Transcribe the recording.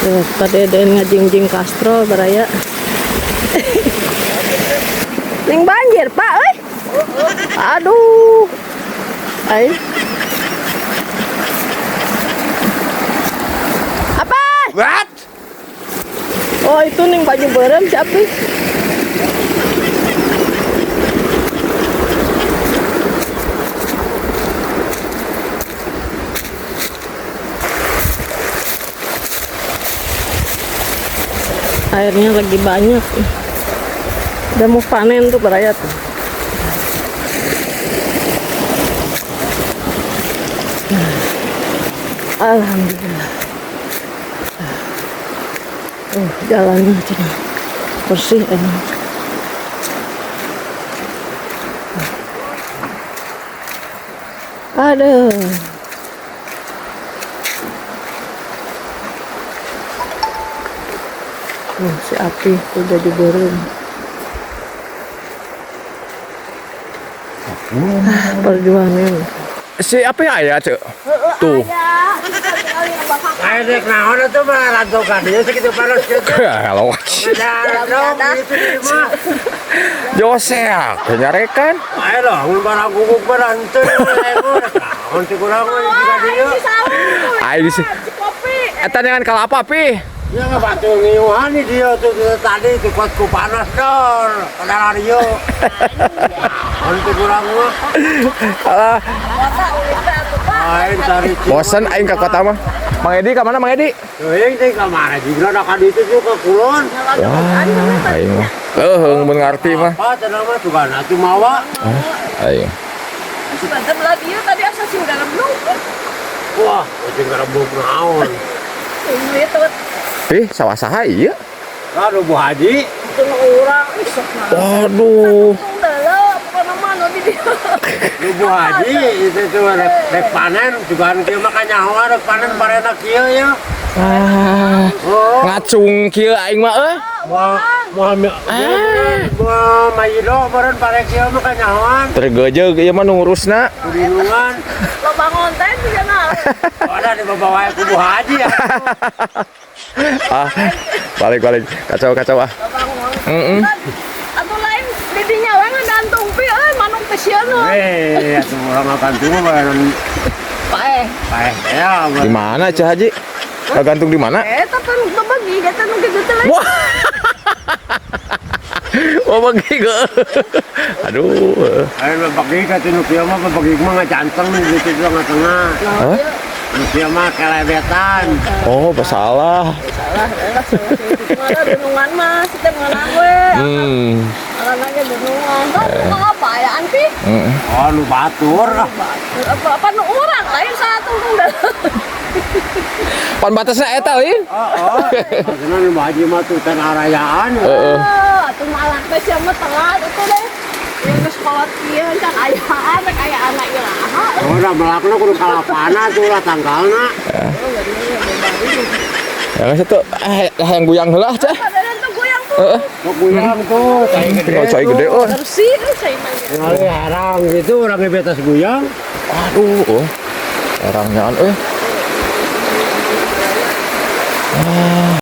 Tuh, Pak Deden ngajingjing kastrol baraya. Ning banjir, Pak, euy. Aduh. Ai. Apa? What? Oh, itu ning baju berem si Api. Airnya lagi banyak. Udah mau panen tuh baraya tuh. Alhamdulillah. Oh, jalannya cina bersih emang. Aduh. Oh, si Api udah diberem. Perjuangan. Si Api aya, Cek. Tuh. Ayo dek naon atuh mah rantau ka dieu sakitu panas kieu. Halo. Itu di mah. Josea, nyarekan. Ayo lah, mun barang guguk barang henteu naon teh kurang mah di dieu. Ayo di Eta dengan kalapa, Pi? Ya nggak batu ngiuhan di dieu tuh tadi tuh kuat ku panas dor, padahal dieu. Naon teh kurang mah. Alah, Aing cari bosen aing ka kota mah. Mang Edi ka mana Mang Edi? Teuing teh ka mana jiga da ka ditu tuh ka kulon. Wah, aing mah. Leuheung mun ngarti mah. Apa cenah mah tuh atuh mawa. Aing. Sebentar belah dia tadi asa sih udah ngebluk. Wah, ujung garebuk naon. Ini tuh Pi, sawah saha ieu? Aduh Bu Haji. itu urang ih sok nah. Waduh. Dalam pokoknya mah nu di dieu. Lu Bu Haji itu tuh rek panen juga kieu mah kanyahoan rek panen parena kieu ya. Ah, Oh, ngacung kieu aing mah euy. moal moal moal mayido meureun pare kieu mah kanyahoan. Tergejeug ieu mah nu ngurusna. Kudinungan. Loba ngonten juga nah. Ada di bawah ku Bu Haji ya. Ah, balik-balik. Kacau-kacau ah. Loba ngonten. Heeh. Atuh lain di dinya we ngagantung pi euy manung teh sieun. Eh, atuh urang makan tuh meureun Paeh. paeh ya. Di mana Cah Haji? Kagantung di mana? Eta pan bebegi eta nu kitu teh lain. Wah. Oh, bagi ge. Aduh. Ayo bebegi ka nu kieu mah bebegi mah ngacanteng gitu di tengah-tengah. Hah? Nu kieu mah kelebetan. Oh, salah. Salah, lah salah dunungan mah kita mengenang we. Alana ge dunungan. Tah nu apa ayaan pi? Heeh. Oh, nu batur. Apa apa nu urang lain satu nu Pan batasna eta lain. Oh, maksudnya nu haji mah tuh tanah rayaan. Heeh. Atuh malak teh sia mah telat atuh deh. Ieu geus kolot kieu can ayaan rek aya anak iraha. Oh, udah melakna kudu kalapana tuh lah tanggalna. Ya geus atuh hayang guyang heula cah. Padahal tuh goyang tuh. Heeh. Kok guyang tuh, cai gede. Tinggal cai gede oh. Bersih euy cai mah. Tinggal herang gitu orang di atas guyang. Aduh, oh. Orangnya euy. Ah.